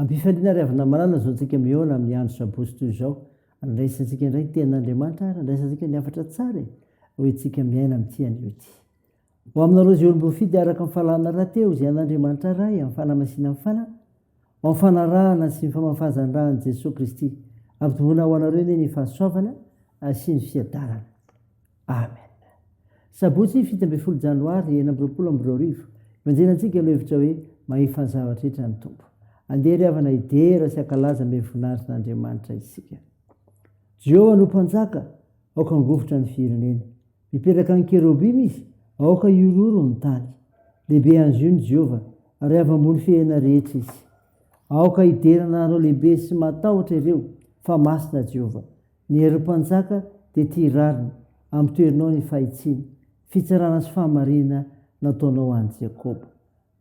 Am-pifaliana ry havana malala ny zontsika mihaona amin'ny andro sabotsy toy izao. Andraisantsika indray ny tenin'Andriamanitra ary andraisantsika ny hafatra tsara e! Ho entintsika miaina amin'ity anio ity. Ho aminareo izay olom-boafidy araka ny fahalalana rahateo izay an'Andriamanitra Ray amin'ny fanamasinan'ny Fanahy, ho amin'ny fanarahana sy ny famafazan-dra an'i Jesoa Kristy. Ampitomboina ho anareo anie ny fahasoavana sy ny fiadanana. Amen. Sabotsy 17 janoary 2026, Ivanjenantsika ilay hevitra hoe Mahefa ny zavatra rehetra ny Tompo. Andeha ry havana hidera sy hankalaza ny voninahitr'Andriamanitra isika. Jehovah no Mpanjaka, aoka hangovitra ny firenena. Mipetraka any Kerobima izy, aoka hihorohoro ny tany. Lehibe any Ziona Jehovah, ary avo ambony fehena rehetra izy. Aoka hidera anareo lehibe sy matahotra ireo, fa masina Jehovah. Ny herin'ny mpanjaka dia tia rariny, ampitoerinao ny fahitsiana, fitsarana sy fahamarinana nataonao an'i Jakoba.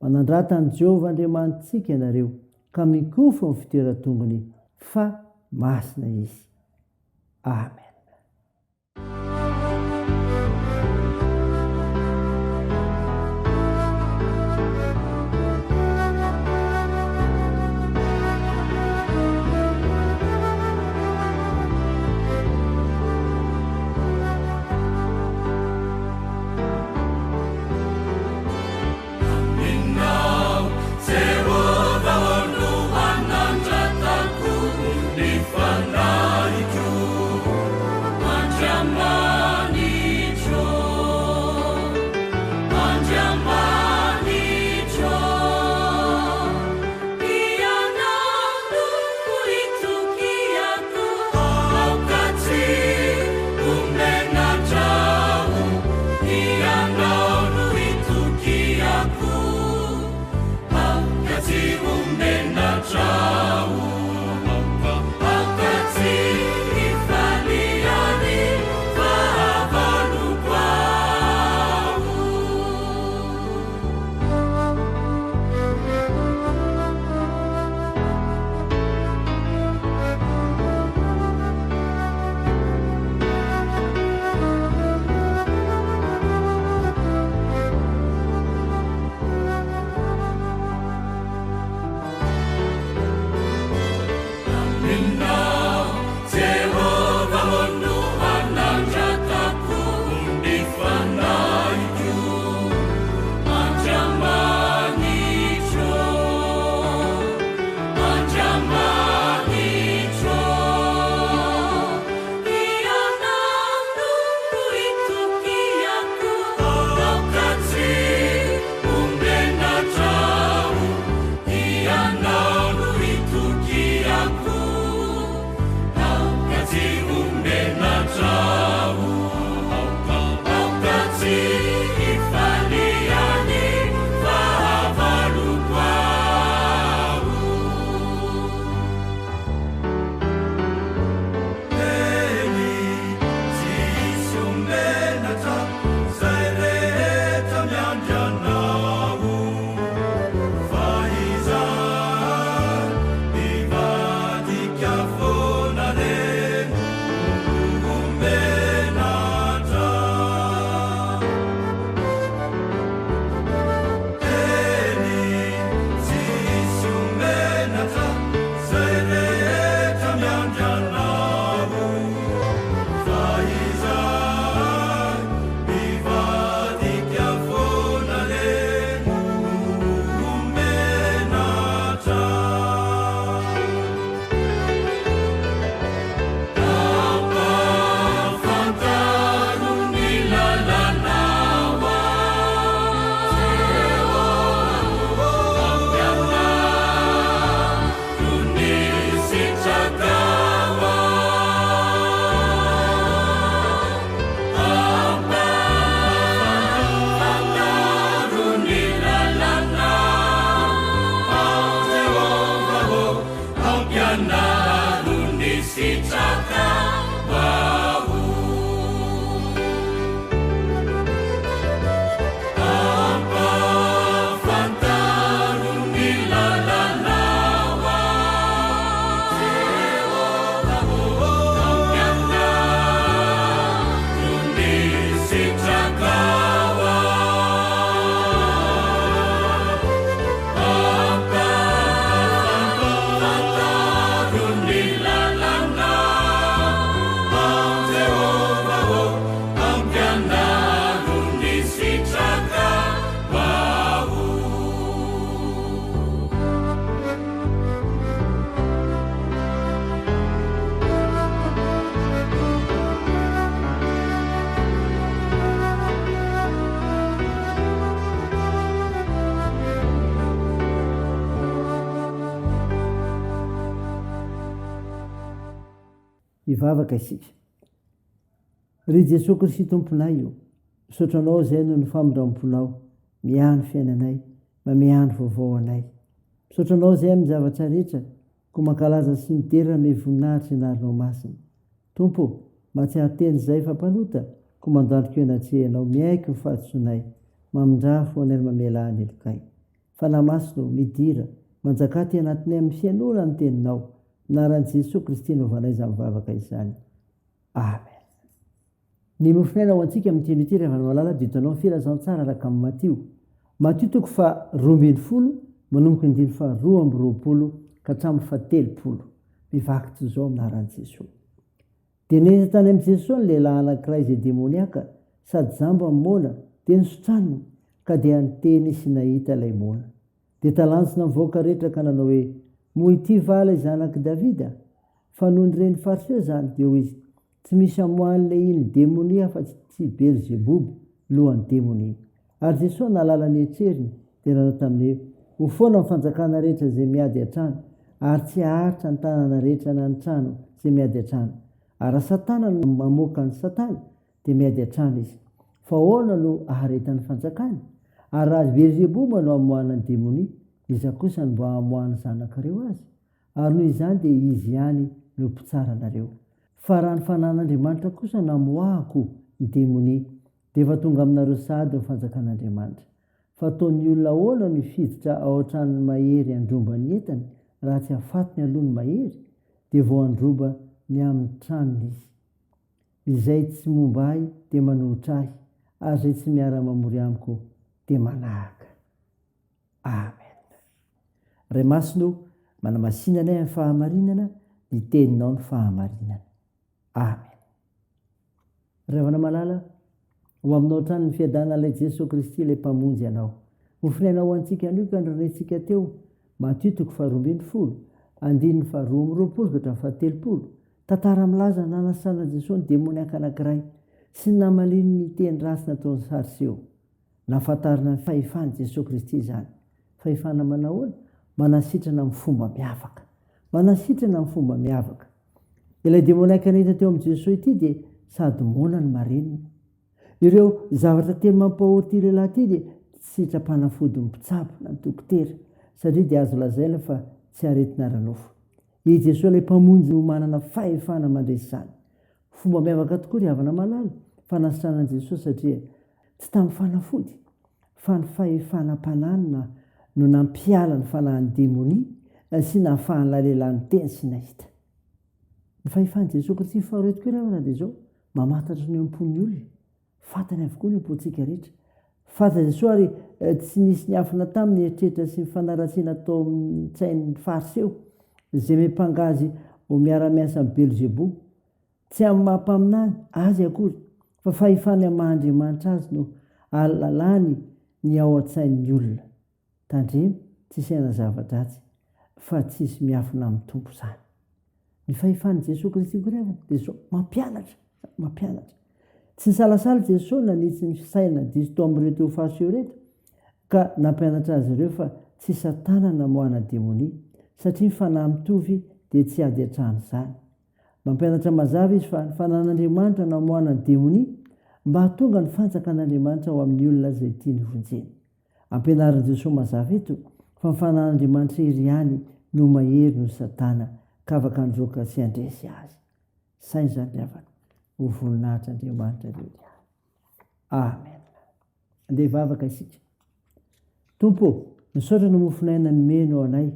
Manandrata an'i Jehovah Andriamanitsika ianareo, ka mikofo amin'ny fitoeran-tongony, fa masina izy. Amen. Hivavaka isika. Ry Jesoa Kristy Tomponay o, misaotra Anao izay noho ny famindram-ponao miahy ny fiainanay, mamehy andro vaovao ho anay. Misaotra Anao izay amin'ny zavatra rehetra, koa mankalaza sy midera hanome voninahitra ny anaranao masina. Tompo o, mahatsiaro tena izahay fa mpanota, koa mandandriko eo anatrehanao, miaiky ny fahadisoanay, mamindrà fo anay ary mamelà ny helokay. Fanahy Masina ô, midira, manjakà aty anatinay amin'ny fihainoana ny Teninao. Anaran'i Jesoa Kristy anaovanay izany vavaka izany. Amen. Ny mofon'aina ho antsika amin'ity andro ity ry havana malala dia hitanao ny filazantsara araka amin'i Matio. Matio toko faha 12 manomboka ny andininy faha 22 ka hatramin'ny faha 30. Mivaky toy izao amin'ny anaran'i Jesoa. Dia nentina tany amin'i Jesoa ny lehilahy anankiray izay demoniaka sady jamba ny moana, dia nositraniny, ka dia niteny sy nahita ilay moana. Dia talanjona ny vahoaka rehetra ka nanao hoe, Moa ity va ilay zanak'i Davida? Fa nony ren'ny Fariseo izany, dia hoy izy, Tsy misy amoahan'ilay iny demonia afa-tsy Belzeboba, lohan'ny demonia. Ary Jesoa nahalala ny eritreriny, dia nanao taminy hoe, Ho foana ny fanjakana rehetra izay miady an-trano, ary tsy haharitra ny tanàna rehetra na ny trano izay miady an-trano. Ary raha Satana no mamoaka an'i Satana, dia miady an-trano izy. Fa ahoana no aharetan'ny fanjakany? Ary raha Belzeboba no amoahana ny demonia, iza kosa no mba hamoahan'ny zanakareo azy? Ary noho izany dia izy ihany no mpitsara anareo. Fa raha ny fanan'Andriamanitra kosa no amoahako ny demonia, dia efa tonga aminareo sahady ny fanjakan'Andriamanitra. Fa ataon'ny olona ahoana no hifiditra ao an-tranon'ny mahery handromba ny entany raha tsy afatony aloha ny mahery, dia vao handroba ny amin'ny tranony izy. Izay tsy momba ahy dia manohitra ahy, ary izay tsy miara-mamory amiko dia manahaka. Amen. Ray Masina o, manamasina anay amin'ny fahamarinana, ny teninao ny fahamarinana. Amen. Ry havana malala, ho aminao hatrany ny fiadanan'ilay Jesoa Kristy ilay Mpamonjy anao. Hofonaina ho antsika anio ka norenintsika teo, Matio toko faha-12, andininy faha-22 ka hatramin'ny faha-30, tantara milaza ny nanasana Jesoa ny demoniaka anankiray sy ny namaliany ny teny ratsy nataon'ny Sariseo. Nahafantarina ny fahefan'i Jesoa Kristy izany. Fahefana manahoana? Manasitrana amin'ny fomba miavaka. Manasitrana amin'ny fomba miavaka. Ilay demoniaka nahita teo amin'i Jesoa ity dia sady moana no marenina. Ireo zavatra telo mampahory ity lehilahy ity dia tsy sitram-panafodin'ny mpitsabo na ny dokotera, satria dia azo lazaina fa tsy aretina ara-nofo. I Jesoa ilay Mpamonjy no manana fahefana mandresy izany. Fomba miavaka tokoa ry havana malala fanasitranan'i Jesoa satria tsy tamin'ny fanafody fa ny fahefana am-pananina no nampiala ny fanahin'ny demonia sy nahafahan'ilay lehilahy niteny sy nahita. Ny fahefan'i Jesoa Kristy faharoa eto koa ry havana dia izao, mamantatra ny eo am-pon'ny olona. Fantany avokoa ny am-pontsika rehetra. Fantatr'i Jesoa ary tsy nisy niafina taminy ny eritreritra sy ny fanaratsiana tao amin'ny-tsain'ny Fariseo, izay miampanga azy ho miara-miasa amin'i Belzeboa. Tsy amin'ny maha-mpaminany azy akory, fa fahefany amin'ny maha-Andriamanitra azy no ahalalany ny ao an-tsain'ny olona. Tandremo tsy hisaina zava-dratsy fa tsisy miafina amin'ny Tompo izany. Ny fahefan'i Jesoa Kristy koa ry havana dia izao, mampianatra, mampianatra. Tsy nisalasala Jesoa nanitsy ny fisaina diso tao amin'ireto Fariseo ireto ka nampianatra azy ireo fa tsy Satana namoahana demonia, satria ny fanahy mitovy dia tsy ady an-trano izany. Mampianatra mazava izy fa ny fanan'Andriamanitra namoahana ny demonia mba hahatonga ny fanjakan'Andriamanitra ho amin'ny olona izay tiany hovonjena. Ampianarin'i Jesoa mazava eto fa ny fanan'Andriamanitra irery ihany no mahery noho Satana ka afaka handroaka sy handresy azy. Saino izany ry havana. Ho voninahitr'Andriamanitra irery ihany. Amen. Andeha hivavaka isika. Tompo ô, misaotra ny mofon'aina nomenao anay,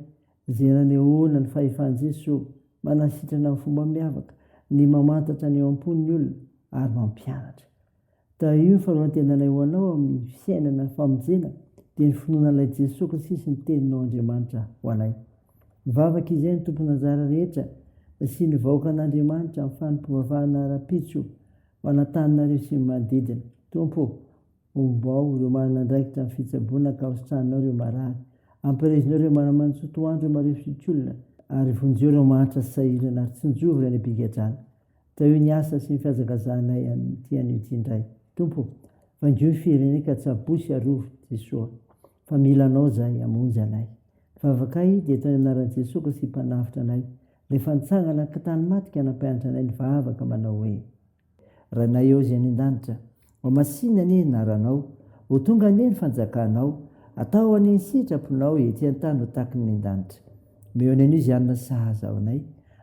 izay nanehoana ny fahefan'i Jesoa manasitrana amin'ny fomba miavaka, ny mamantatra ny ao am-pon'ny olona ary mampianatra. Tahio ny fanantenanay ho Anao amin'ny fiainana famonjena dia ny finoana an'ilay Jesoa Kristy sy ny Teninao Andriamanitra ho anay. Mivavaka izay ny tompon'anjara rehetra sy ny vahoakan'Andriamanitra amin'ny fanompoam-bavahana rahampitso ho an'Antananarivo sy ny manodidina. Tompo ô, ombao ireo manana andraikitra amin'ny fitsaboana ka hositraninao ireo marary. Ampirezinao ireo mana-manjo toandro ireo marefo sy olona ary vonjeo ireo mahantra sy sahirana ary tsinjovy ireo any am-pigadrana. Tahio ny asa sy ny fihazakazahanay amin'ity anio ity indray. Tompo ô, vangio ny firenena ka tsaboy sy arovy Jesoa, fa mila Anao izahay hamonjy anay. Ny vavakay dia atao ny anaran'i Jesoa Kristy Mpanavotra anay. Rehefa nitsangana tany maty ka nampianatra anay nivavaka manao hoe, Rainay ô izay any an-danitra, ho masìna anie ny anaranao, ho tonga anie ny fanjakanao, atao anie ny sitraponao ety an-tany ho tahaky ny any an-danitra. Omeo anay anio izay hanina sahaza ho anay,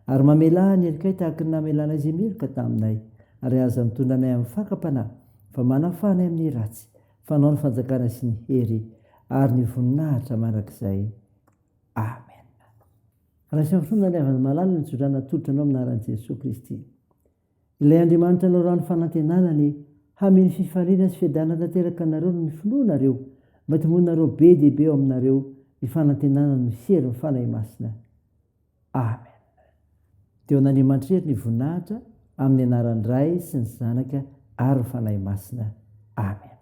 ary mamelà ny helokay tahaky ny namelanay izay meloka taminay, ary aza mitondra anay amin'ny fakam-panahy, fa manafaha anay amin'ny ratsy, fa Anao ny fanjakana sy ny hery ary ny voninahitra mandrakizay. Amen. Raiso amin'ny finoana ny havana malala ny tsodrano atolotra anao amin'ny anaran'i Jesoa Kristy. Ilay Andriamanitra loharano fanantenana anie hameno fifaliana sy fiadanana tanteraka anareo noho ny finoanareo, mba hitombonareo be dia be ao aminareo ny fanantenana noho ny herin'ny Fanahy Masina. Amen. Dia ho an'Andriamanitra irery ny voninahitra, amin'ny anaran'ny Ray sy ny Zanaka ary ny Fanahy Masina. Amen.